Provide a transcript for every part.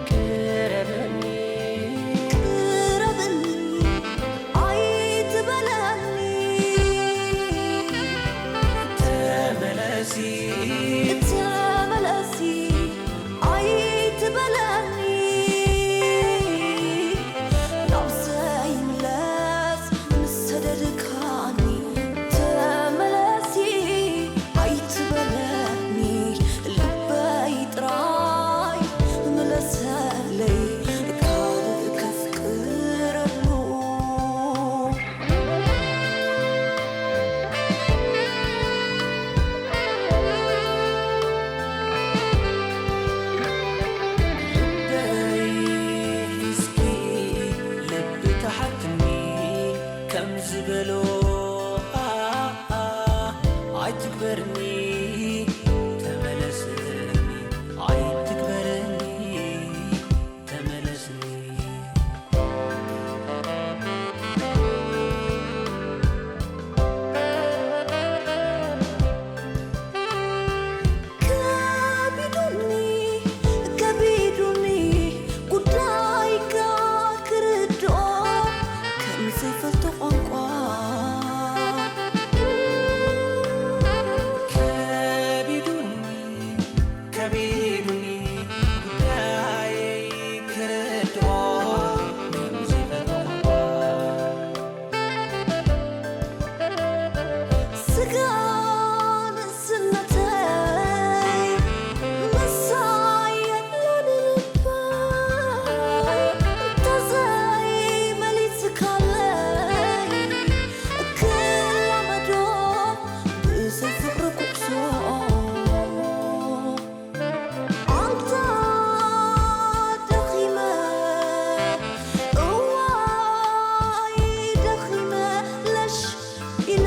ቅረብኒ፣ ቅረብኒ፣ ኣይትበለኒ። ተመለሲ፣ ተመለሲ፣ ኣይትበለኒ። ናብ ዘይምለስ ምስ ሰደድካኒ፣ ተመለሲ ኣይትበለኒ። ልበይ ጥራይ ምለሰለይ፣ ካልእ ከፍቅረሉ። ልበይ እስኪ ልቢ ተሓትኒ ከም ዝበሎ፣ ኣ፣ ኣ፣ ኣይትግበርኒ፣ ተመለስኒ፣ ኣይትግበርኒ፣ ተመለስኒ። ከቢዱኒ፣ ከቢዱኒ ጉዳይካ ክርድኦ ከም ዘይፈልጦ ቋንቋ። ከቢዱኒ፣ ከቢዱኒ ጉዳየይ ክርድኦ ከም ዘይፈልጦ ቋንቋ። ስጋ ንእስነተይ ምሳይ የለን ልበይ፣ እንተዘይመሊስካለይ ክላመዶ ብዘይ ፍቕሪ ጉዕዞ። ኣንታ ደኺመ፣ እዋይ ደኺመ፣ ለሽ ኢለ፣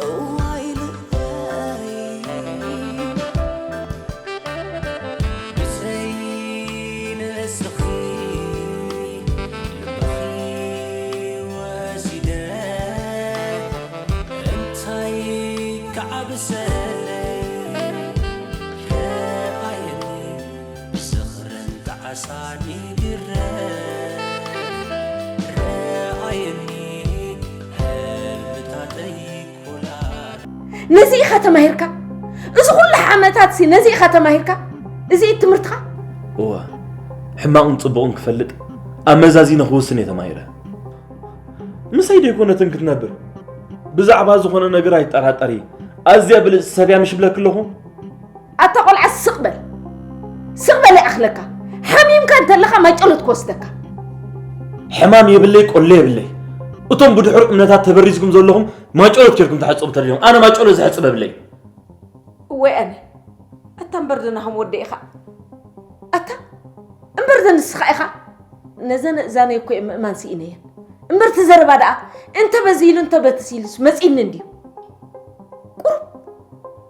እዋይ ልበይ። ብዘይ ንስኺ ልብኺ ወሲደ፣ እንታይ ክዓብሰለይ? ረኣየኒ ዝኽርን ጣዕሳን ይግረም። ረኣየኒ ህልምታተይ ኮላል። ነዚ ኢኻ ተማሂርካ? እዚ ኩሉ ዓመታት ሲ ነዚ ኢኻ ተማሂርካ? እዚ እዩ ትምህርትኻ? እወ፣ ሕማቕን ጽቡቕን ክፈልጥ ኣመዛዚነ ክውስን እየ ተማሂረ። ምሳይ ደይኮነትን ክትነብር? ብዛዕባ ዝኾነ ነገር ኣይጠራጠሪ። ኣዝያ ብልጽቲ ሰብ እያ ምሽ ብለኪ ኣለኹ። ኣታ ቆልዓ ስቕ በል። ስቕ በል ይኣኽለካ። ሓሚምካ እንተለኻ ማጨሎት ክወስደካ። ሕማም የብለይ፣ ቆለ የብለይ። እቶም ብድሑር እምነታት ተበሪዝኩም ዘለኹም ማጨሎት ኬድኩም ተሓጽቡ ተደልዮም። ኣነ ማጨሎት ዘሕጽብ የብለይ። እወ ኣነ። ኣታ እምበር ደናኹም ወደ ኢኻ። ኣታ እምበር ደንስኻ ኢኻ። ነዘን እዛነይ እኮ እየ ምእማን ስኢነየን። እምበር እቲ ዘረባ ደኣ እንተ በዚ ኢሉ እንተ በትሲ ኢሉስ መጺኒ እንድዩ። ቁሩብ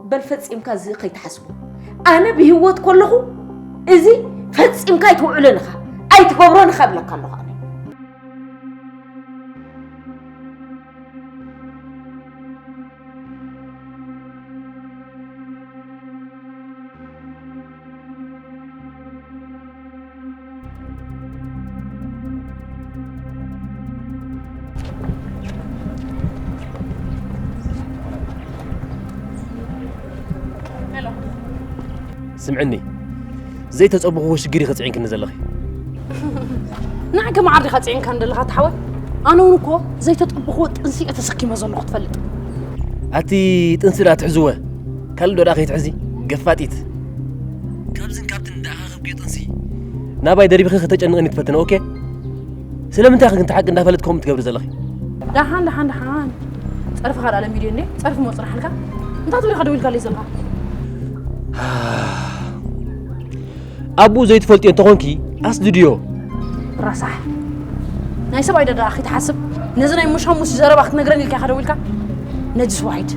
በል ፈጺምካ እዚ ከይትሓስቦ። ኣነ ብህይወት ከለኹ እዚ ፈጺምካ ኣይትውዕሎን ኢኻ፣ ኣይትገብሮን ኢኻ እብለካ ኣለኹ ኣነ። ስምዕኒ፣ ዘይተጸበኽዎ ሽግር ኢኺ ጽዒንክኒ ዘለኺ። ንዓይ ከመዓር ዲኻ ጽዒንካኒ ዘለኻ ተሓወይ? ኣነ እውን እኮ ዘይተጸበኽዎ ጥንሲ እየ ተሰኪመ ዘለኹ ትፈልጥ። ኣቲ ጥንሲ ደኣ ትሕዝወ፣ ካልእ ዶ ደኣ ከይትሕዚ? ገፋጢት። ካብዝን ካብትን ደኣ ከብክዮ ጥንሲ። ናባይ ደሪብኺ ከተጨንቕኒ ትፈትኒ፣ ኦኬ? ስለምንታይ ኢኺ ግን እቲ ሓቂ እንዳፈለጥኪ ከምኡ ትገብሪ ዘለኺ? ደሓን፣ ደሓን፣ ደሓን። ጸርፍኻ ደኣ ለሚድዮ እንዴ? ጸርፊ መጽናሕልካ? እንታይ ትብል ኢኻ ደው ኢልካለይ ዘለኻ? ኣቦኡ ዘይትፈልጥዮ እንተኾንኪ ኣስድድዮ። ረሳሕ። ናይ ሰብኣይ ደኣ ከይትሓስብ፣ ነዚ ናይ ሙሻሙሽ ዘረባ ክትነግረኒ ኢልካ ኢኻ ደው ኢልካ? ነጅስ ዋሒድ።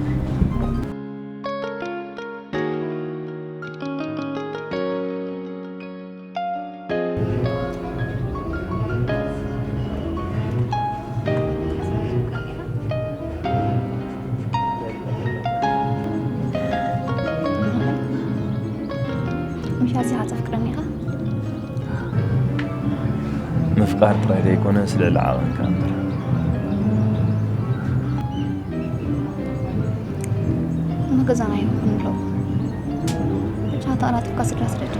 ኣፍቅረኒ ኢኻ? ምፍቃር ጥራይ ዘይኮነስ ልዕሊ ዓቐንካ እምበር። እሞ ገዛና ይኹን ኣሎ። ብቻ ተቐላጢፍካ ስድራ ስደድ።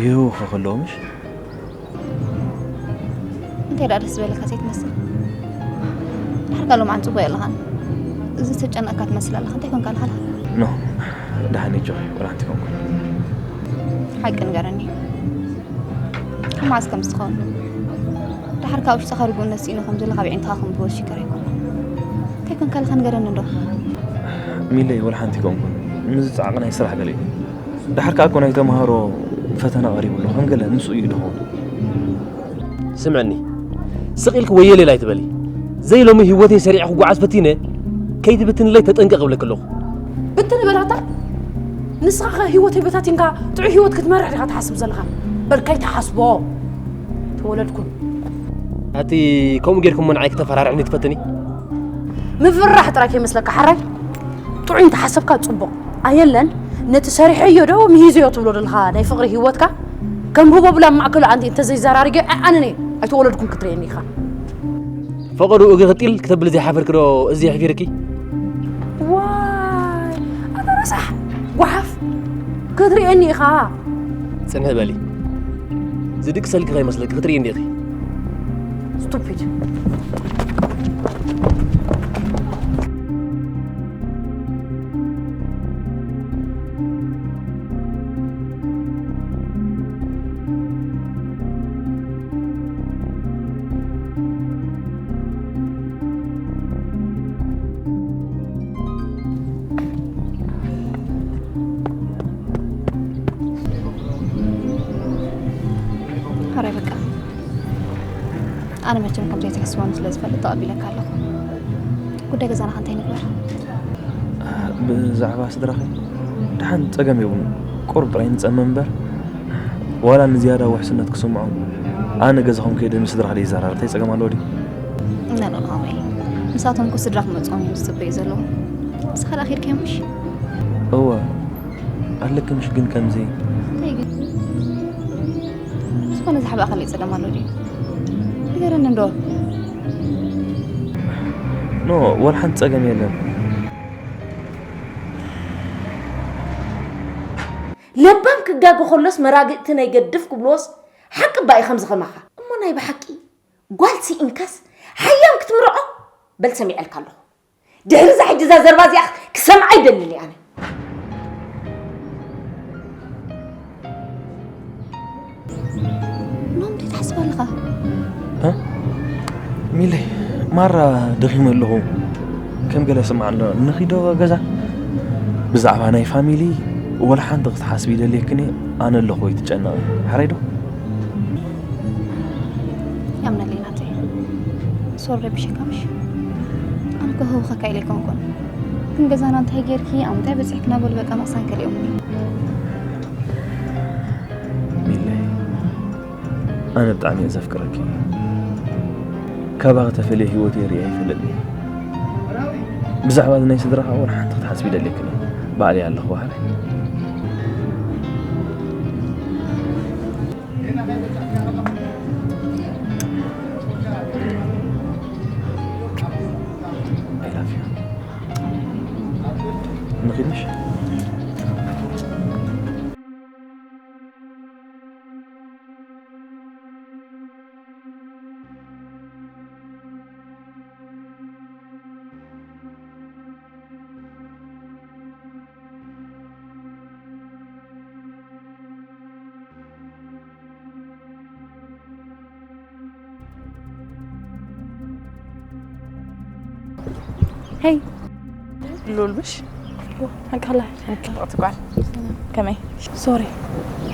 ይህውኹ ከለዉ ምሽ እንታይ ደኣ ደስ ዝበለካ ዘይትመስል? ድሓር ካልኦ መዓልቲ ጽቡቕ የለኻን። እዚ ተጨነቕካ ትመስል ኣለኻ። እንታይ ኮንካ ኣለኻ? ኖ፣ ደሓን እጆኺ፣ ወላ ሓንቲ ኮንኩ። ሓቂ ንገረኒ። ካብ መዓዝ ከም ዝኸውን? ድሓር ካብ ውሽጥኻ ርግኡነት ስኢኑ ከም ዘሎ ካብ ኣዒንትኻ ከም ዝወጽእ ሽገር ኣይኮነን። እንታይ ኮንካ ኣለኻ ንገረኒ እንዶ። ሚለይ፣ ወላ ሓንቲ ኮንኩ። ንዝጸዓቕ ናይ ስራሕ ገለ እዩ። ድሓር ከኣ እኮ ናይ ተምሃሮ ፈተና ቀሪቡ ኣሎ። ከም ገለ ምስኡ እዩ ድኸውን። ስምዕኒ፣ ስቕ ኢልኪ ወየለይ ኣይትበሊ። ዘይ ሎሚ ህይወተይ ሰሪዐ ክጓዓዝ ፈቲነ፣ ከይትብትንለይ ተጠንቀቕ እብለኪ ኣለኹ። ብትን በላታ። ንስኻ ኸ ህይወተይ በታቲንካ ጥዑይ ህይወት ክትመርሕ ዲኻ ትሓስብ ዘለኻ? በል ከይትሓስቦ። ተወለድኩን። ኣቲ ከምኡ ጌርክሞ ንዓይ ክተፈራርሕኒ ትፈትኒ? ምፍራሕ ጥራይ ከይመስለካ ሓራይ። ጥዑይ እንተሓሰብካ ጽቡቕ። ኣየለን ነቲ ሰሪሐዮ ዶ ምሂዘዮ ትብሎ ዘለኻ ናይ ፍቕሪ ህይወትካ ከም ህቦ ብላ ማእከሉ ኣንቲ እንተዘይዘራሪገ ኣነነ ኣይተወለድኩን ክትርእየኒ ኢኻ። ፈቐዱ እግሪ ክጢል ክተብሊ ዘይሓፈርኪ ዶ እዚ የሕፊርኪ? ዋይ ኣታ ረሳሕ ጓሓፍ ክትርእየኒ ኢኻ። ጽንሕ በሊ ዝድቅሰልኪ ከይመስለኪ ክትርእየኒ ኢኺ። ስቱፒድ። ሓራይ በቃ ኣነ መቸም ከም ዘይትሕስቦኒ ስለ ዝፈልጥ ተቐቢለካ ኣለኹ። ጉዳይ ገዛና ከ እንታይ ንግበር? ብዛዕባ ስድራኺ ደሓን ጸገም የብሉን። ቁሩብ ጥራይ ንጸመም እምበር ዋላ ንዝያዳ ውሕስነት ክስምዖም ኣነ ገዛኹም ከይደ ምስ ስድራኺ ዘይዘራረብ እንታይ ጸገም ኣለዎ ድዩ? ነኖ ናሆመይ፣ ንሳቶም እኮ ስድራ ክመጽኦም እዮም ዝጽበዩ ዘለዉ። ንስኻ ደኣ ኬድካዮም ምሽ? እወ ኣለክምሽ ግን ከምዚ እንታይ ግን ዝኾነ ዝሓባእካለይ ጸገም ኣሎ ድዩ? ንገረኒ እንዶ። ኖ ወላ ሓንቲ ጸገም የለን። ለባም ክጋገ ከሎስ መራግእቲ ናይ ገድፍ ክብልዎስ ሓቂ እባ እዩ ከምዚ ከማኻ። እሞ ናይ ብሓቂ ጓል ስኢንካስ ሓያም ክትምርዖ በል ሰሚዐልካ ኣለኹ። ድሕሪ እዛ ሕጂ እዛ ዘረባ እዚኣ ክሰምዓ ኣይደልን እየ ኣነ። ኖም እንታይ ትሓስብ ኣለኻ? ሚለይ ማራ ደኺመ ኣለኹ። ከም ገለ ስምዓ ኣሎ ንኺዶ ገዛ። ብዛዕባ ናይ ፋሚሊ ወላ ሓንቲ ክትሓስቢ ይደልየክን እየ። ኣነ ኣለኹ ኣይትጨነቒ። ሓራይ ዶ? ያምነለይ ናተይ ሶሪ ረቢሸካ ምሽ? ኣነ እኮ ህውኸካ ኢለ ኣይኮንኩን። ግን ገዛና እንታይ ጌርኪ ኣብ ምንታይ በፂሕክና በሉ በቃ መቕሳን ከሊኦምኒ። ሚለይ ኣነ ብጣዕሚ እየ ዘፍቅረኪ። ካባኺ ተፈልየ ህይወተይ ርእየ ኣይፈልጥን እየ። ብዛዕባ እዚ ናይ ስድራኻ ወላ ሓንቲ ክትሓስቢ ይደልየክን እየ። ባዕለይ ኣለኹ ባሕረይ። I love you. ንኺድ ምሽ? ሄይ ሉል ምሽ ሓንካላ ሓንክብቕቲ ጓል ከመይ ሶሪ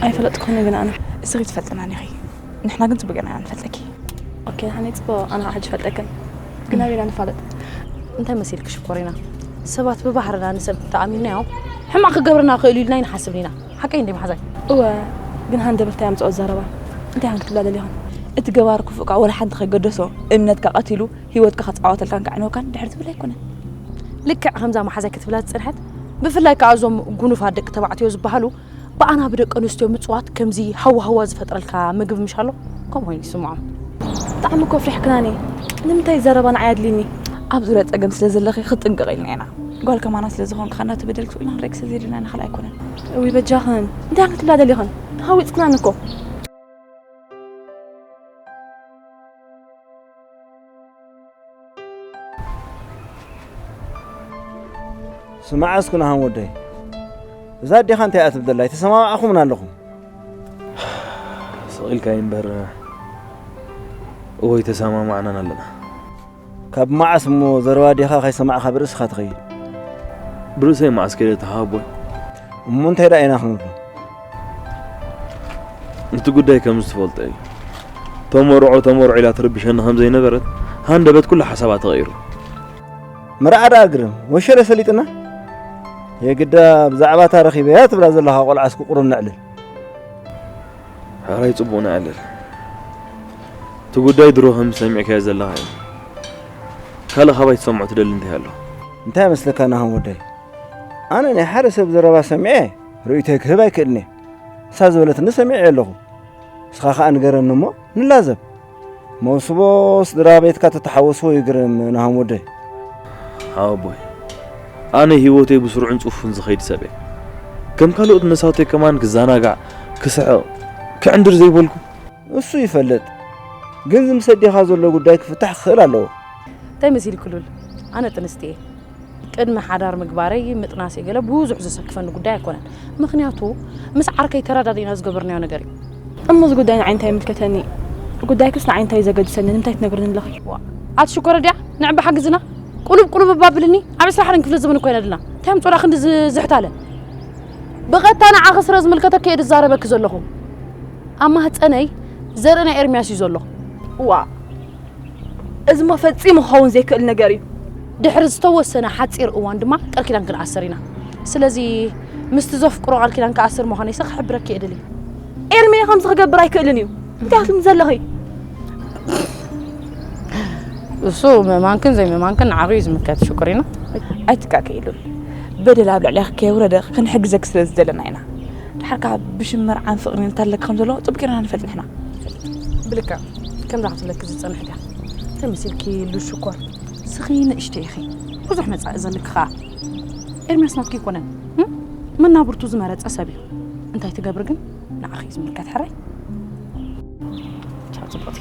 ኣይፈለጥኩን ግን ኣነ እስኺ ትፈልጥና ኒኺ ንሕና ግን ጽቡቅ ኢና ንፈልጠኪ ኦኬ ንሓኒ ጽቡቅ ኣነ ከዓ ሕጂ ፈልጠክን ግን ኣበይና ንፋለጥ እንታይ መሲልኪ ሽኮሪና ሰባት ብባህርና ንሰብ እንተኣሚንናዮ ሕማቕ ክገብርና ክእሉ ኢልና ይንሓስብ ኢና ሓቀይ እንዲ መሓዛይ እወ ግን ሃንደበት እንታይ ኣምፅኦ ዘረባ እንታይ ሃን ክትብላ ደሊኻ እቲ ገባር ክፉእካ ወላ ሓንቲ ከይገደሶ እምነትካ ቀቲሉ ህይወትካ ክጻወተልካን ከዕንወካን ድሕር ዝብል ኣይኮነን። ልክዕ ከምዛ መሓዛይ ክትብላ ዝጸንሐት፣ ብፍላይ ከኣ እዞም ጉኑፋት ደቂ ተባዕትዮ ዝበሃሉ ብኣና ብደቂ ኣንስትዮ ምጽዋት ከምዚ ሃዋህዋ ዝፈጥረልካ ምግቢ ምሽ ኣሎ ከምኡ ኮይኑ ይስምዖም። ብጣዕሚ እኮ ኣፍሪሕክናኒ። ንምንታይ ዘረባ ንዓይ ኣድልይኒ? ኣብ ዙርያ ጸገም ስለ ዘለኺ ክትጥንቀቂ ኢልና ኢና። ጓል ከማና ስለ ዝኾንካ እናተበደልኪ ስቕ ኢልና ክንርእየኪ ስለ ዘይደለና ንኽእል ኣይኮነን። እውይ በጃኽን። እንታይ ክትብላ ደሊኽን? ሃዊጽክናኒ እኮ። ስማዕ እስኩ ናሃን ወደይ፣ እዛ ኣዴኻ እንታይ እያ ትብል ዘላ? ኣይተሰማማዕኹምን ኣለኹም። ስቕ ኢልካ እምበር እወ ኣይተሰማማዕናን ኣለና። ካብ መዓስ እሞ ዘረባ ኣዴኻ ከይሰማዕካ ብርእስኻ ትኸይድ? ብርእሰይ መዓስ ከይደ ተሃቦይ። እሞ እንታይ ደኣ ኢና ክንብሎ? እቲ ጉዳይ ከም ዝትፈልጦ እዩ። ተመርዖ ተመርዖ ኢላ ትርብሸኒ ከም ዘይነበረት ሃንደበት ኩሉ ሓሳባ ተቐይሩ። መርዓ ደኣ ግርም ወሸለ ሰሊጥና የግዳ ብዛዕባ እታ ረኺበያ ትብላ ዘለኻ ቆልዓ እስኪ ቁሩብ ነዕልል። ሕራይ ጽቡቕ ነዕልል። እቲ ጉዳይ ድሮ ከም ሰሚዕካዮ ዘለኻ እዩ። ካልእ ካባይ ትሰምዖ ትደሊ እንታይ ኣሎ? እንታይ መስለካ ናሆም ወደይ? ኣነ ናይ ሓደ ሰብ ዘረባ ሰሚዐ ርእይቶይ ክህብ ኣይክእልን እየ። ንሳ ዝበለትኒ ሰሚዐ ኣለኹ። ንስኻ ኸኣ ንገረኒ እሞ ንላዘብ። መውስቦ ስድራ ቤትካ ተተሓወስዎ ይግርም ናሆም ወደይ። ሓወቦይ ኣነ ህይወተይ ብስሩዕን ጽፉን ዝኸይድ ሰብ እየ። ከም ካልኦት መሳቶይ ከማን ክዘናጋዕ፣ ክስሕቕ፣ ክዕንድር ዘይበልኩ። እሱ ይፈልጥ። ግን እዚ ምስ ኣዴኻ ዘሎ ጉዳይ ክፍታሕ ክኽእል ኣለዎ። እንታይ መሲልኪ ሉል? ኣነ ጥንስቲ እየ። ቅድሚ ሓዳር ምግባረይ ምጥናስ እየ ገለ ብዙሕ ዘሰክፈኒ ጉዳይ ኣይኮነን። ምኽንያቱ ምስ ዓርከይ ተረዳዲእና ዝገበርናዮ ነገር እዩ። እሞ እዚ ጉዳይ ንዓይ እንታይ ይምልከተኒ? ጉዳይክስ ንዓይ እንታይ እዩ ዘገድሰኒ? ንምንታይ ትነግርኒ ኣለኺ? ዋእ ኣቲ ሽኮረ ድያ ንዕቢ ሓግዝና ቁሉብ ቁሉብ እባ ኣብልኒ። ኣብ ዕስራ ሓደን ክፍለ ዘበን እኮ ኢና ዘለና። እንታይ ኣምጾና ክንዲ ዝዝሕታለ? ብቐጥታ ንዓኺ ስለ ዝምልከተኪ እየ ዝዛረበኪ ዘለኹ። ኣብ ማህጸነይ ዘርኢ ናይ ኤርምያስ እዩ ዘሎ። ዋእ እዚማ ፈጺሙ ክኸውን ዘይክእል ነገር እዩ። ድሕሪ ዝተወሰነ ሓጺር እዋን ድማ ቃል ኪዳን ክንኣስር ኢና። ስለዚ ምስቲ ዘፍቅሮ ቃል ኪዳን ክኣስር ምዃነይሲ ክሕብረኪ እየ ደልየ። ኤርሚ ከምዚ ክገብር ኣይክእልን እዩ። እንታይ ክትብሊ ዘለኺ? እሱ ምእማንክን ዘይምእማንክን ንዓኺ እዩ ዝምልከት ሽኮሪና። ኣይትካእከ ኢሉ በደል ኣብ ልዕሌኺ ከየውረደ ክንሕግዘኪ ስለ ዝደለና ኢና። ድሓር ከዓ ብሽም መርዓን ፍቕርን እንታይ ኣለኪ ከም ዘለዎ ጽቡቕ ጌርና ንፈልጥ ንሕና። ብልክዕ ከምዛ ክትብለኪ ዝጸንሕት እያ። እንታይ መሲልኪ ሉል ሽኮር? ስኺ ንእሽተይ ኢኺ። ብዙሕ መጻኢ ዘለኪ ኸኣ። ኤርምያስ ናትኪ ኣይኮነን። እም? መናብርቱ ዝመረጸ ሰብ እዩ። እንታይ ትገብሪ ግን ንዓኺ እዩ ዝምልከት ሕራይ። ቻው ጽቡቕቲ።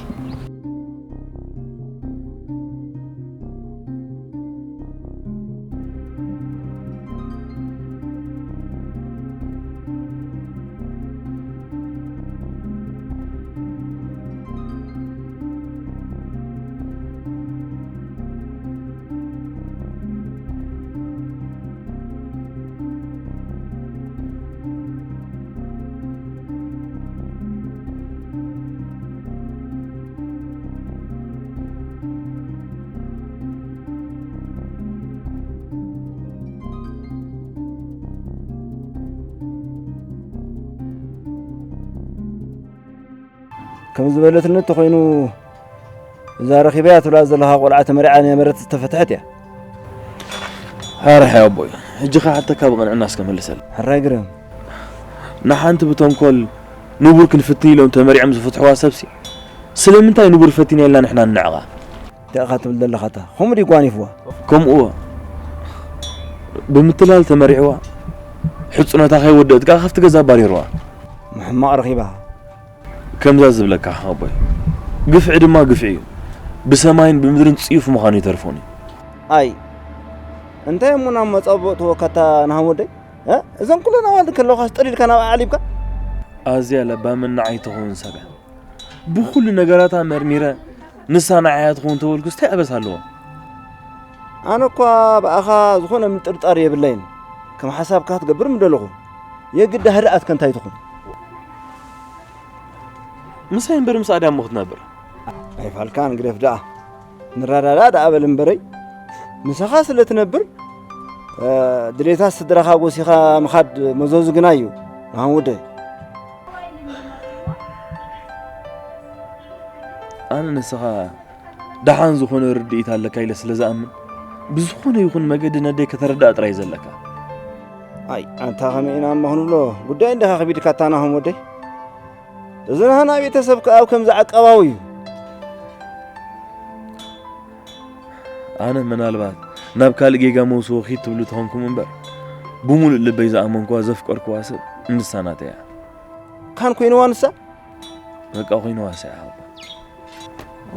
ከም ዝበለትኒ እንተኾይኑ እዛ ረኺበያ ትብላ ዘለኻ ቆልዓ ተመሪዓ ነበረት ዝተፈትሐት እያ። ሓራይ ኣቦይ፣ ሕጂ ኸሓተካ ብቕንዕና እስከ መልሰል። ሕራይ ግረም። ንሓንቲ ብተንኮል ንቡር ክንፍትን ኢሎም ተመሪዖም ዝፍትሕዋ ሰብሲ ስለምንታይ ንቡር ፈቲና ኢልና ንሕና ንንዕቓ? እንታይ ኢኻ ትብል ዘለኻታ? ከምኡ ድዩ ጓኒፍዋ? ከምኡ ብምትላል ተመሪዕዋ ሕጽኖታ ከይወደአት ከኣ ካብቲ ገዛ ኣባሪርዋ። ምሕማቕ ረኺባኻ። ከምዛ ዝብለካ ሓወቦይ፣ ግፍዒ ድማ ግፍዒ እዩ። ብሰማይን ብምድርን ጽዩፍ ምዃኑ ኣይተርፎን እዩ። ኣይ እንታይ እሞ ናብ መጻብቦ እተወካታ ናሃም ወደይ? እ? እዘን ኩለን ኣዋልድ ከለኻስ ጥር ኢልካ ናብኣ ዓሊብካ? ኣዝያ ለባምን ንዓይ ትኸውን ሰብ እያ። ብኹሉ ነገራታ መርሚረ ንሳ ንዓይ እያ ትኸውን ተበልኩስ እንታይ ኣበሳ ኣለዎ? ኣነ እኳ ብኣኻ ዝኾነ ምጥርጣር የብለይን። ከም ሓሳብካ ክትገብር ምደለኹ። የግዳ ህድኣትከ እንታይ ትኹን? ምሳይ እምበር ምስኣ ድያ እሞ ክትነብር? ኣይፋልካን ግደፍ ደኣ። ንረዳዳ ደኣ በል እምበረይ። ምሳኻ ስለ ትነብር ድሌታት ስድራኻ ጎሲኻ ምኻድ መዘዙ ግና እዩ። ንሃን ወደይ። ኣነ ንስኻ ደሓን ዝኾነ ርድኢት ኣለካ ኢለ ስለ ዝኣምን፣ ብዝኾነ ይኹን መገዲ ነደይ ከተረዳእ ጥራይ ዘለካ። ኣይ፣ ኣንታ ከመይ ኢና እሞ ክንብሎ? ጉዳይ እንዲኻ ከቢድካ ኣታ ናሆም ወደይ። እዚ ናህና ቤተሰብ ከኣ ኣብ ከምዚ ዓቀባዊ እዩ። ኣነ ምናልባት ናብ ካልእ ጌጋ መውስቦ ኪድ ትብሉ ተኾንኩም እምበር፣ ብምሉእ ልበይ ዝኣመንኩዋ ዘፍቀርኩዋ ሰብ ንሳ ናተይ እያ። ካን ኮይንዋ ንሳ? በቃ ኮይንዋ ንሳ እያ።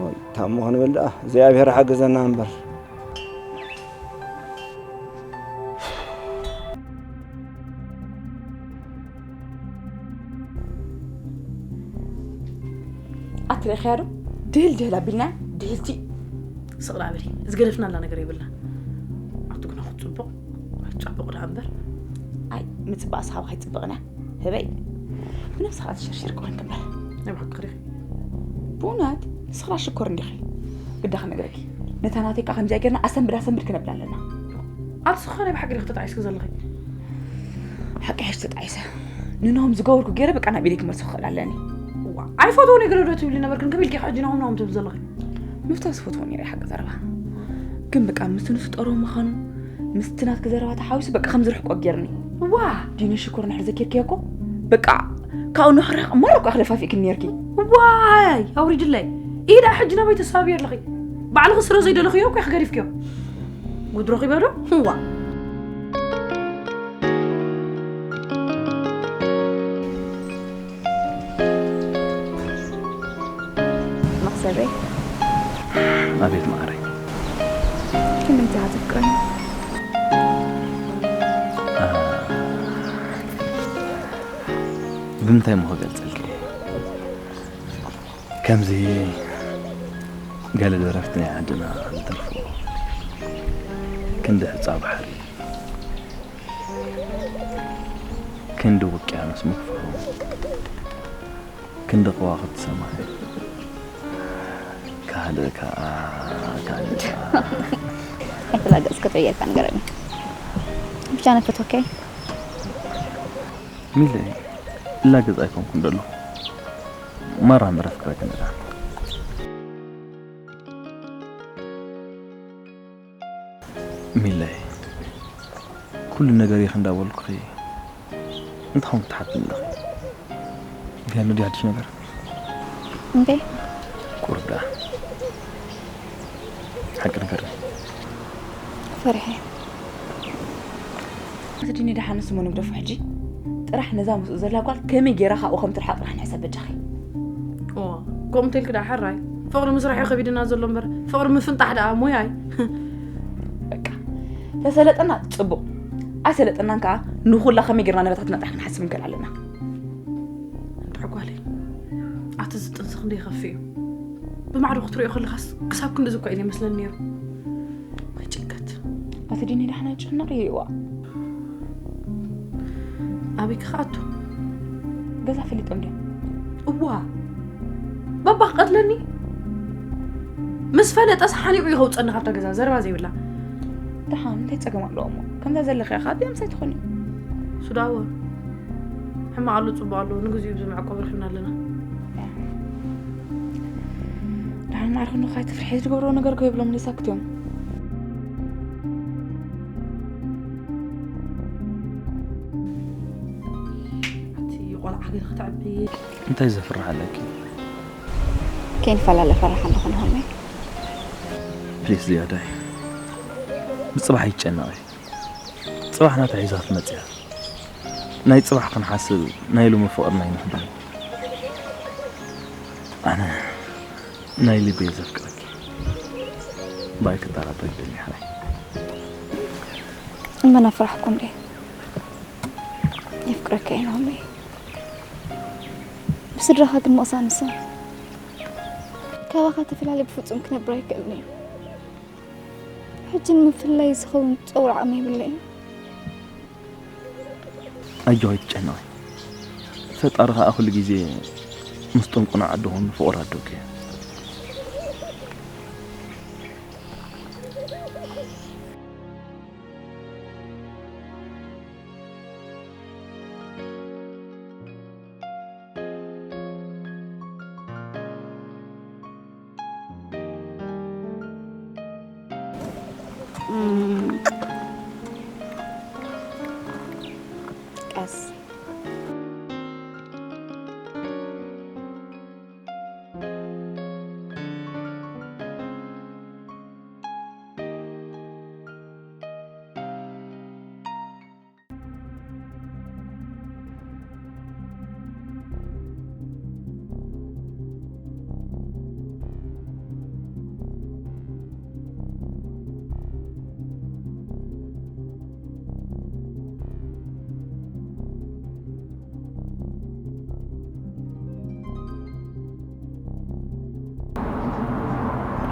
ኦይ፣ ታሞ ክንብል ደኣ እግዚኣብሔር ሓግዘና እምበር። ኣትረኽያ ዶ? ድህል ድህል ኣቢልና ድህልቲ። ስቕ ደኣ በሊ፣ ዝገደፍናላ ነገር የብልና። ኣቱ ግና ክትጽቡቕ፣ ክትጸብቕ ደኣ እምበር። ኣይ፣ ምጽባእ ስኻብ ከይጽብቕና፣ ህበይ። ብነብስኻ ትሽርሽር ክኾን እምበር። ናይ ብሓቂ ዲኺ? ብእውነት፣ ንስኻ ሽኮር እንዲኺ። ግዳ ክነግረኪ፣ ነታ ናተይ ከኣ ከምዚኣ ጌርና ኣሰንብድ ኣሰንብድ ክነብላ ኣለና። ኣቲ ዝኾነ ብሓቂ ዲኺ ተጣዒስኪ ዘለኺ? ሓቂ ሕሽ ተጣዒሰ። ንኖም ዝገበርኩ ገይረ በቃ ናብ ኢደይ ክመልሶ ክኽእል ኣለኒ። ዋ፣ ኣይፈትዎን እየ ገለ ዶ ትብሊ ነበርክን? ከመይ ኢልኪ ሕጂ ናሆም ናሆም ትብሊ ዘለኺ? ምፍታው ዝፈትዎ ነይረ ሓቂ ዘረባ። ግን በቃ ምስ ንሱ ጠረው ምዃኑ፣ ምስቲ ናትኪ ዘረባ ተሓዊሱ በቃ ከም ዝርሕቆ ጌርኒ። ዋ! ዲኑ ሽኮር ንሕር ዘኪርክዮ እኮ በቃ ካብኡ ንኽርሕቕ እሞ እኮ ክደፋፊእክኒ ነይርኪ። ዋይ! ኣውሪድለይ። ኢዳ ሕጂ ናበይ ተሳብዮ ኣለኺ? ባዕልኺ ስረ ዘይደለኽዮ እኮ ኢኺ ገዲፍክዮ። ጉድ ረኺበ ዶ? ዋ! መኽሰበይ። ኣቤት መዓረይ። ክንደይ ኢኻ ተፍቅረኒ? አ፣ ብምንታይ እሞ ክገልጸልኪ? ከምዚ ገለ ደረፍቲ ናይ ዓድና ዝደርፍዎ፣ ክንዲ ሑጻ ባሕሪ፣ ክንዲ ውቅያኖስ ምግፋሑ፣ ክንዲ ከዋኽብቲ ሰማይ፣ ካልእ ከኣ፣ ካልእ ከኣ። ኣይተላገጽ ክትበየልካ ንገረኒ። ብቻ ነፈትወከይ። ሚለይ፣ እላገጽ ኣይኮንኩን ዘለኹ። ማራ ምረፍ ክረክን እዛ። ሚለይ፣ ኩሉ ነገር ይኽ እንዳበልኩኺ እንታይ ኾንኩ ትሓትኒ ኣለኺ? ገለ ድዩ ሓድሽ ነገር? እንዴ? ቁሩብ ደኣ ሓቂ ንገርኒ። ፈሪሐ። እቲ ዲኒ ደሓን ስሙ ንግደፎ ሕጂ። ጥራሕ ነዛ ምስኡ ዘላ ጓል ከመይ ጌራ ካብኡ ከም ትርሓቕ ጥራሕ ንሕሰብ በጃኺ። እዋ፣ ከምኡ እንተልኪ ደኣ ሕራይ። ፍቕሪ ምስራሕ እዩ ከቢድና ዘሎ እምበር፣ ፍቕሪ ምፍንጣሕ ደኣ ሞያ እዩ። በቃ፣ ተሰለጠና ጽቡቕ፣ ኣይሰለጠናን ከኣ ንኹላ ከመይ ጌርና ንበታትና ጥራሕ ክንሓስብ ንክእል ኣለና። እንድዒ ጓለይ፣ ኣቲ እዚ ጥንሲ ክንደይ ይኸፍእ እዩ። ብማዕዶ ክትሪኦ ከለኻስ ክሳብ ክንድዚ እኳ እዩ ዘይመስለኒ ነይሩ። ወይ ጭንቀት። ኣቲ ዲኒ ዳሕና ጭንቕ እዩ እዋ። ኣበይ ክኸኣቱ? ገዛ ፈሊጦም ድዮም? እዋ። ባባ ክቐትለኒ? ምስ ፈለጠስ ሓኒቑ እዩ ከውፀኒ ካብታ ገዛ፣ ዘረባ ዘይብላ። ደሓን እንታይ ጸገም ኣለዎ እሞ? ከምዛ ዘለኺ ኢኻ፣ ቢያምስ ኣይትኾኒ። ሱዳወ፣ ሕማቕ ኣሎ ጽቡቕ ኣሎ፣ ንግዚኡ ብዚ መዕቆቢ ረኺብና ኣለና። ደሓን ማዕረ ክንዱ ካይ ትፍርሒ፣ ዝገብርዎ ነገር እኮ የብሎም፣ ንሳክት እዮም። ኣቲ ቆልዓ ገለ ክትዕቢ። እንታይ ዘፍርሕ ኣለኪ? ከይንፈላለ ፈርሕ ኣለኹ ንሆመይ። ፕሊስ ዝያዳይ፣ ብጽባሕ ይጨነቕ። ጽባሕ ናታ ሒዛ ክትመጽእ እያ። ናይ ጽባሕ ክንሓስብ ናይ ሎሚ ፍቕርና ኣይንኽድን። ኣነ ናይ ልበይ ዘፍቅረኪ። ባይ ክጠራጠር ይደሊ ሓላይ። እመን ኣፍራሕኩ እንዴ? የፍቅረካ እየ ናሆመይ። ብስድራኻ ግን ምቕሳን ንሳ። ካባኻ ተፈላለየ ብፍጹም ክነብር ኣይክእልን እየ። ሕጂ ንምፍላይ ዝኸውን ጸውር ዓቕሚ የብለይን። ኣጆኺ ኣይትጨነቒ። ፈጣሪ ኸኣ ኩሉ ግዜ ምስ ጥንቁና ዓድኹም ፍቑር ኣዶኪ እዩ። ቀስ።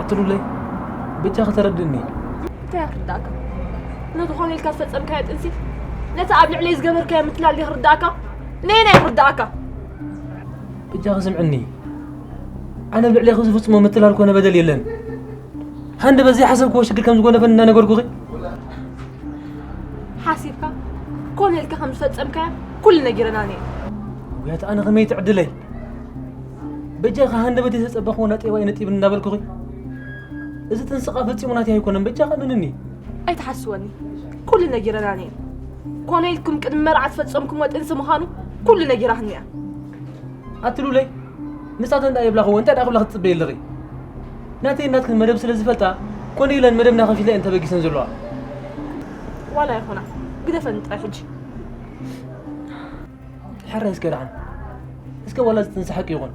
ኣትሉለይ፣ በጃኺ ተረድእኒ። እንታይ ክርዳእካ? ነቲ ኮነ ኢልካ ዝፈጸምካዮ ጥንሲ፣ ነቲ ኣብ ልዕለይ ዝገበርካዮ ምትላል ድዩ ክርዳእካ? ነየናይ ክርዳእካ? በጃኺ ስምዕኒ። ኣነ ኣብ ልዕለይኺ ዝፍጽሞ ምትላል ኮነ በደል የለን። ሃንደ በዘይ ሓሰብክዎ ሽግር ከም ዝጎነፈኒ እናነገርኩኺ። ሓሲብካ ኮነ ኢልካ ከም ዝፈጸምካዮ ኩሉ ነጊረና ነይሩ። ውያት ኣነ ከመይ ትዕድለይ? በጃኻ ሃንደበት የተጸበኽዎ ናጤባ እዩ ነጢብኒ እናበልኩኺ። እዚ ጥንስኻ ፈጺሙ ናተይ ኣይኮነን፣ በጃኻ እመንኒ። ኣይትሓስወኒ። ኩሉ ነጊረና ነይሩ። ኮነ ኢልኩም ቅድሚ መርዓ ዝፈጸምኩምዎ ጥንሲ ምዃኑ ኩሉ ነጊራትኒ እያ። ኣትሉለይ፣ ንሳተን ደኣ የብላኽዎ፣ እንታይ ደኣ ክብላ ክትጽበይ ኣለኺ? ናተይ ናትክን መደብ ስለ ዝፈልጣ፣ ኮነ ኢለን መደብና ከፊላ እየን ተበጊሰን ዘለዋ። ዋላ ይኹና፣ ግደፈን ጥራይ ሕጂ። ሕራይ እስከ ደሓን። እስከ ዋላ እዚ ጥንሲ ሓቂ ይኹን።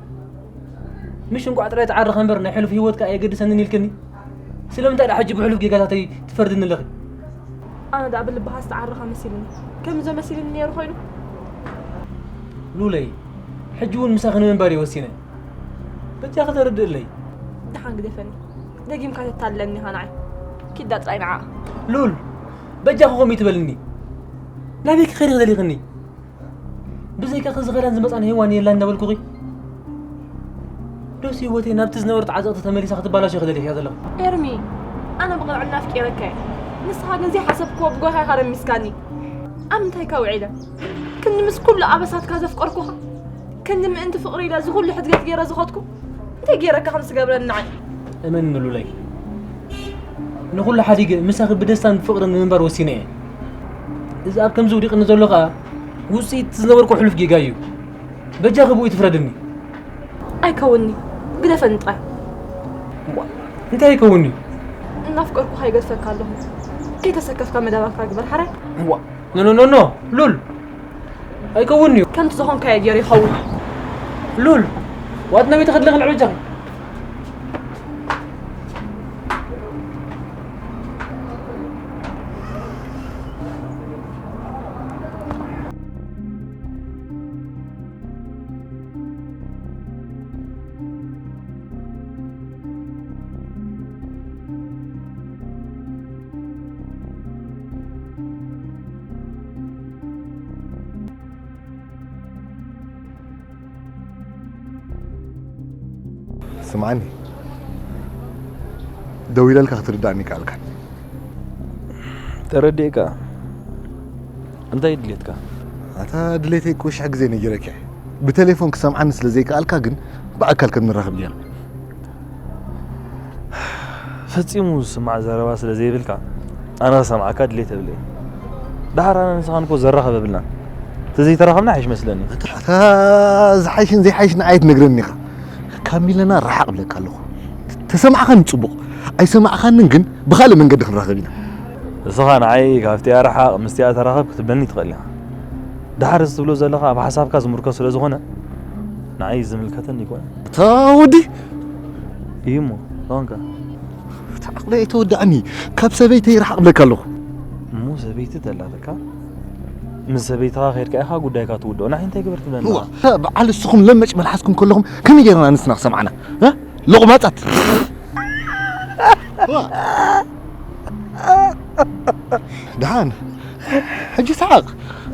ምሽ እንቋዕ ጥራይ ተዓርኻ እምበር ናይ ሕሉፍ ህይወትካ ኣየገድሰንን ኢልክኒ። ስለምንታይ ደኣ ሕጂ ብሕሉፍ ጌጋታተይ ትፈርድኒ ኣለኺ? ኣነ ደኣ ብልብኻ ዝተዓረኻ መሲልኒ። ከምዞ መሲልኒ ነይሩ ኮይኑ። ሉለይ፣ ሕጂ እውን ምሳኺ ንምንባር እየ ወሲነ። በጃኺ ተረድእለይ። ደሓን ግደፈኒ። ደጊምካ ተታልለኒ ኢኻ ንዓይ። ኪዳ ጥራይ ንዓ። ሉል፣ በጃኺ ከምኡ ይትበልኒ። ናበይ ክኸይድ ደሊኽኒ? ብዘይካኺ ዝኸዳን ዝመጻን ሄዋን የላን እናበልኩኺ፣ ዶስ ህይወተይ ናብቲ ዝነበረት ዓዘቕቲ ተመሊሳ ክትበላሾ ኢኺ ደሊኽያ ዘለኺ? ኤርሚ፣ ኣነ ብቕንዕና ኣፍቂረካ እየ። ንስኻ ግን ዘይሓሰብክዎ ብጎይኻ ኢኻ ረሚስካኒ። ኣብ ምንታይ ከ ውዒለ? ክንዲ ምስ ኩሉ ኣበሳትካ ዘፍቀርኩኻ፣ ክንዲ ምእንቲ ፍቕሪ ኢለ እዚ ኩሉ ሕድገት ገይረ ዝኸድኩ፣ እንታይ ገይረካ ከም ዝገብረኒ ንዓይ? እመኒ ሉለይ፣ ንኹሉ ሓዲገ ምሳኺ ብደስታን ብፍቕርን ንምንባር ወሲነ እየ። እዚ ኣብ ከምዚ ውዲቕኒ ዘሎ ኸኣ ውጽኢት ዝነበርኩ ሕሉፍ ጌጋ እዩ። በጃኺ ብኡ ትፍረድኒ። ኣይከውንኒ፣ ግደፈኒ ጥራይ። እዋ፣ እንታይ ኣይከውንኒ? እናፍቀርኩኻ ይገድፈካ ኣለኹ። ከይተሰከፍካ መደባትካ ግበር ሓራይ። እዋ፣ ኖ፣ ኖ፣ ኖ፣ ኖ፣ ሉል። ኣይከውንን'ዩ። ከምቲ ዝኾንካዮ ገይሩ ይኸውን። ሉል፣ ዋት ናበይ ተኸድለኺ ንዕበጃኺ? ስምዓኒ፣ ደው ኢለልካ ክትርዳእኒ ይከኣልካ። ተረዲእካ። እንታይ ድሌትካ? ኣታ ድሌተይ እኮ ሽሕ ግዜ ነጊረካ እየ። ብቴሌፎን ክሰምዓኒ ስለ ዘይከኣልካ ግን ብኣካል ከም ንራኸብ ጌርና። ፈጺሙ ዝስማዕ ዘረባ ስለ ዘይብልካ ኣነ ክሰምዓካ ድሌት የብለይን። ደሓር ኣነ ንስኻን እኮ ዘራኸብ የብልናን። ተዘይተራኸብና ይሓይሽ መስለኒ። ኣታ ዝሓይሽን ዘይሓይሽን ኣይትነግረኒ ኢኻ። ካብ ሚለና ረሓቕ እብለካ ኣለኹ። ተሰማዕኻኒ ጽቡቕ፣ ኣይሰማዕኻንን ግን ብኻልእ መንገዲ ክንራኸብ ኢና። ንስኻ ንዓይ ካብቲኣ ረሓቕ ምስቲኣ ተራኸብ ክትብለኒ ትኽእል ኢኻ። ደሓር እዚ ትብሎ ዘለኻ ኣብ ሓሳብካ ዝምርኮስ ስለ ዝኾነ ንዓይ ዝምልከተኒ ኣይኮነን። እታ ወዲ እዩ እሞ፣ እንታይ ኾንካ? እቲ ዓቕለይ ኣይተወድኣኒ፣ ካብ ሰበይተይ ረሓቕ እብለካ ኣለኹ። እሞ ሰበይቲ ተላትካ፣ ምስ ሰበይትኻ ኸይድካ ኢኻ ጉዳይካ ትውድኦ። ንዓይ እንታይ ግበር ትብለኒ? እዋ፣ በዓል እስኹም ለመጭ መልሓስኩም ከለኹም ከመይ ጌርና ንስና ክሰምዓና? እ? ሎቕማጻት። እዋ። ደሓን፣ ሕጂ ሰሓቕ።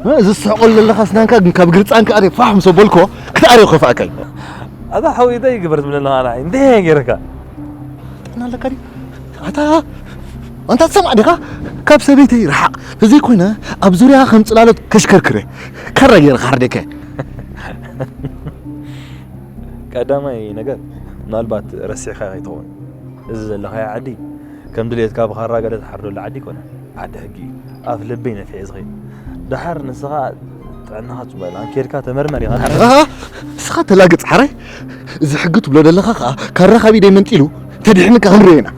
እ፣ ዝስሕቐሉ ዘለኻ ስናንካ ግን ካብ ግርጻንካ ኣርየ ፋሕ ምስ ኣበልኮ ክትኣርዮ ከፋእካ እዩ። ኣታ ሓወይ እንታይ ግበር ትብለኒ ኣለኻ ንዓይ? እንታይ እየ ጌርካ? ጥዕና ኣለካ ድዩ? ኣታ፣ ኣንታ ትሰምዕ ዲኻ? ካብ ሰበይተይ ረሓቕ። ተዘይኮይነ ኣብ ዙርያኻ ከም ጽላሎት ከሽከርክረ። ካራ ገይረ ክሓርደካ እየ። ቀዳማይ ነገር፣ ምናልባት ረሲዕካ ከይትኸውን። እዚ ዘለኻዮ ዓዲ ከም ድሌትካ ብኻራ ገለ ትሓርደሉ ዓዲ ኣይኮነን። ዓዲ ሕጊ እዩ። ኣፍ ልበይ ነፊሐ ዝኸይድ። ደሓር ንስኻ ጥዕናኻ ጽቡቕ የለን። ኬድካ ተመርመር ኢኻ። ኣሃ፣ ንስኻ ተላገጽ ሓራይ። እዚ ሕጊ ትብሎ ዘለኻ ከኣ ካራ ካብ ኢደይ መንጢሉ ተድሕንካ ክንሪኦ ኢና።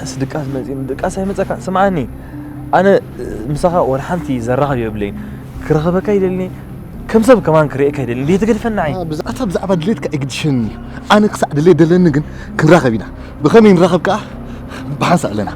ኣስ ድቃስ መጺእኒ፣ ድቃስ ኣይመጸካ። ስምዓኒ፣ ኣነ ምሳኻ ወላ ሓንቲ ዘራኽብ የብለይን። ክረኽበካ ይደልኒ፣ ከም ሰብ ከማን ክርእየካ ይደልኒ። እንዴ ትገድፈኒ ንዓይ? ብዛዕባ፣ ብዛዕባ ድሌትካ ኣይግድሸኒ። ኣነ ክሳዕ ድሌት ደለኒ ግን ክንራኸብ ኢና። ብኸመይ ንራኸብ ከኣ ብሓንሳእ ኣለና።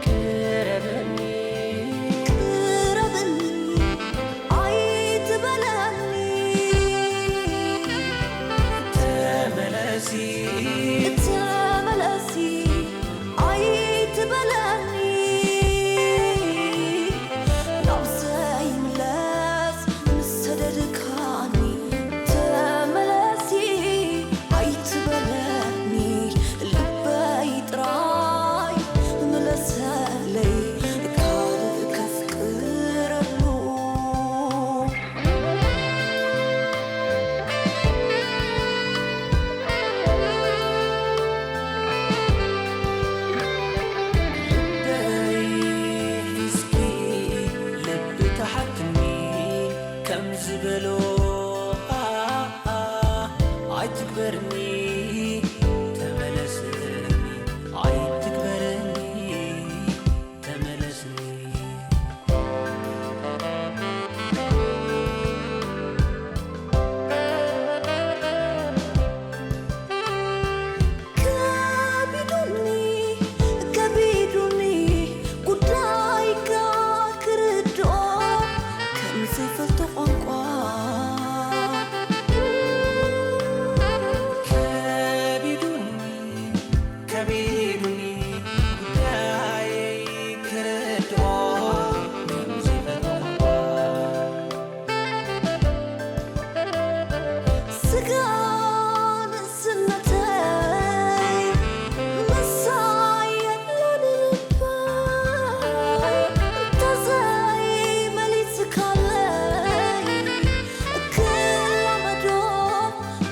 ቅረብኒ፣ ቅረብኒ፣ ኣይትበለኒ። ተመለሲ፣ ተመለሲ፣ ኣይትበለኒ። ናብ ዘይምለስ ምስ ሰደድካኒ፣ ተመለሲ ኣይትበለኒ። ልበይ ጥራይ ምለሰለይ፣ ካልእ ከፍቅረሉ። ልበይ ሒዝኪ፣ ልቢ ተሓክሚ፣ ከም ዝበሎ፣ ኣ፣ ኣ፣ ኣይትግበርኒ፣ ተመለስኒ፣ ኣይትግበርኒ፣ ተመለስኒ። ከቢዱኒ፣ ከቢዱኒ ጉዳይካ ክርድኦ ከም ዘይፈልጦ ቋንቋ። ከቢዱኒ፣ ከቢዱኒ ጉዳየይ ክርድኦ ከም ዘይፈልጦ ቋንቋ። ስጋ ንእስነተይ ምሳይ የብላን ልበይ፣ እንተዘይመሊስካለይ ክላመዶ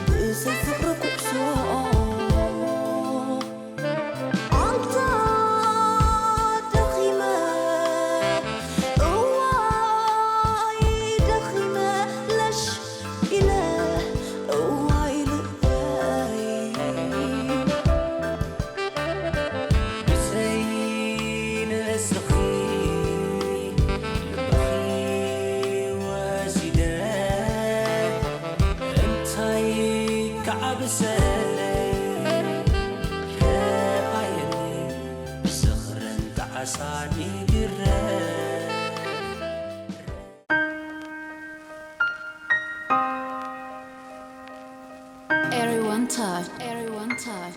ብዘይ ፍቕሪ ኩዕሶ። ኣንታ ደኺመ፣ እዋይ ደኺመ፣ ለሽ ኢለ፣ እዋይ ልበይ። ብዘይ ንስኺ ልበኺ ወሲደ፣ እንታይ ክዓብሰለይ? ረኣየኒ ዝኽርን ጣዕሳ